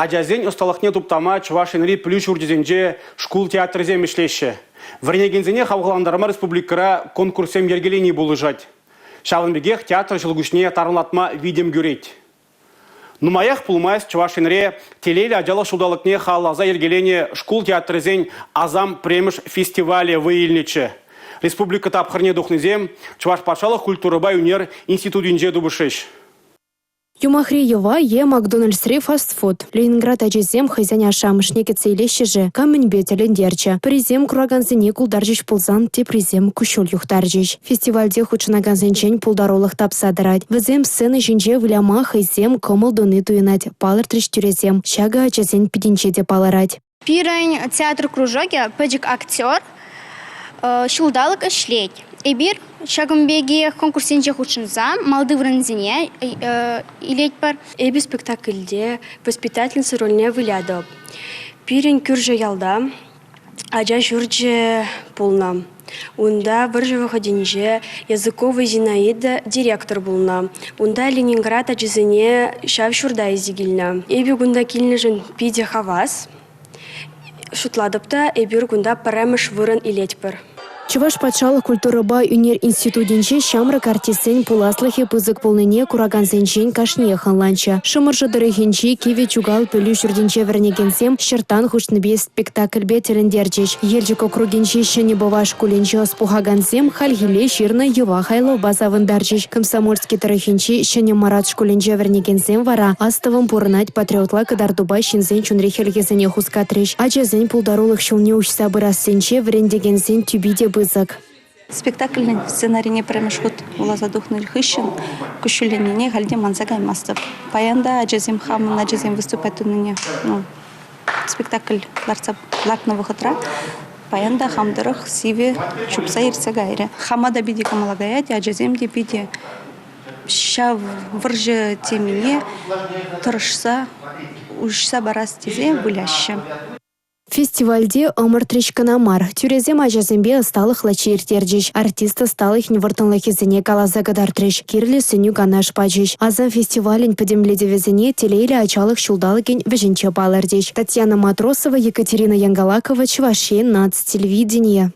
Ачасен ӑсталӑхне туптама Чӑваш Енри пӗлӳ ҫурчӗсенче шкул театрӗсем ӗҫлеҫҫӗ. Вӗренекенсене хавхалантарма республикӑра конкурссем йӗркелени пулӑшать. Ҫавӑн пекех театр ҫӑлкуҫне тарӑнлатма витӗм кӳрет. Нумаях пулмасть Чӑваш Енре телейлӗ ачалӑх ҫулталӑкне халалласа йӗркеленӗ шкул театрӗсен «Асам пӗрремӗш» фестивалӗ вӑй илнӗччӗ. Республика тапхӑрне тухнисем Чӑваш патшалӑх культурӑпа ӳнер институтӗнче тупӑшрӗҫ. Юмахри йӑва е Макдональдсри фастфуд. Ленинград ачисем хӑйсен ашшӗ-амӑшне кӗтсе илеҫҫӗ-ши? Кам мӗнпе тӗлӗнтерчӗ? Пӗрисем куракансене култарчӗҫ пулсан, теприсем куҫҫуль юхтарчӗҫ. Фестивальте хутшӑнакансенчен пултарулӑх тапса тӑрать. Вӗсем сцена ҫинче выляма хӑйсем кӑмӑл туни туйӑнать, палӑртрӗҫ тӳресем. Ҫакӑ ачасен питӗнче те палӑрать. Пирӗн театр кружокӗ «Пӗчӗк актер» ҫулталӑк ӗҫлет. Эпир ҫакӑн пекех конкурссенче хутшӑнса малти вырӑнсене илетпӗр. Эпӗ спектакльте воспитательница рольне вылятӑп. Пирӗн кӳршӗ ялта ача ҫурчӗ пулнӑ. Унта вӑрҫӑ вӑхӑтӗнче Языкова Зинаида директор пулнӑ. Унта Ленинград ачисене ҫав ҫурта илсе килнӗ. Эпӗ кунта килнӗшӗн питӗ хавас. Шутлатӑп та, эпир кунта пӗрремӗш вырӑн илетпӗр. Чӑваш патшалӑх культурӑпа ӳнер институтӗнче ҫамрӑк артистсен пуласлӑхӗ пысӑк пулнине куракансенчен кашниех ӑнланчӗ. Шӑмӑршӑ тӑрӑхӗнчи Кивӗ Чукал пӗлӳ ҫуртӗнче вӗренекенсем «Ҫӑрттан хушнипе» спектакльпе тӗлӗнтерчӗҫ. Елчӗк округӗнчи Ҫӗнӗ Пӑва шкулӗнче ӑс пухакансем хальхилле ҫырнӑ йӑва хайлавпа савӑнтарчӗҫ. Комсомольски тӑрӑхӗнчи Ҫӗнӗ Мӑрат шкулӗнче вӗренекенсем вара «Астӑвӑм пурӑнать» патриотла кӑтартупа ҫынсен чунри хӗлхесене хускатрӗҫ. Ачасен пултарулӑх ҫулне уҫса пырассинче вӗрентекенсен тӳпи те пысӑк. Спектаклӗн сценарине пӗрремӗш хут вуласа тухнӑ хыҫҫӑн куҫҫульленнине халь те манса каймастӑп. Паян та ачасем, хамӑн ачасем выступать тунине, ну, спектакль лартса лартнӑ вӑхӑтра паян та хам тӑрӑх сивӗ чупса иртсе кайрӗ. Хама та питӗ кӑмӑла каять, ачасем те питӗ ҫав вӑрҫӑ темине тӑрӑшса уҫса парас тесе выляҫҫӗ. Фестивальте ӑмӑртрӗҫ кӑна мар, тӳресем ачасемпе ӑсталӑх лачи ирттерчӗҫ, артист ӑсталӑхӗн вӑрттӑнлӑхӗсене каласа кӑтартрӗҫ, кирлӗ сӗнӳ-канаш пачӗҫ. Асам фестивалӗн пӗтӗмлетӗвӗсене Телейлӗ ачалӑх ҫулталӑкӗн вӗҫӗнче палӑртӗҫ. Татьяна Матросова, Екатерина Янгалакова, Чӑваш Ен наци телевиденийӗ.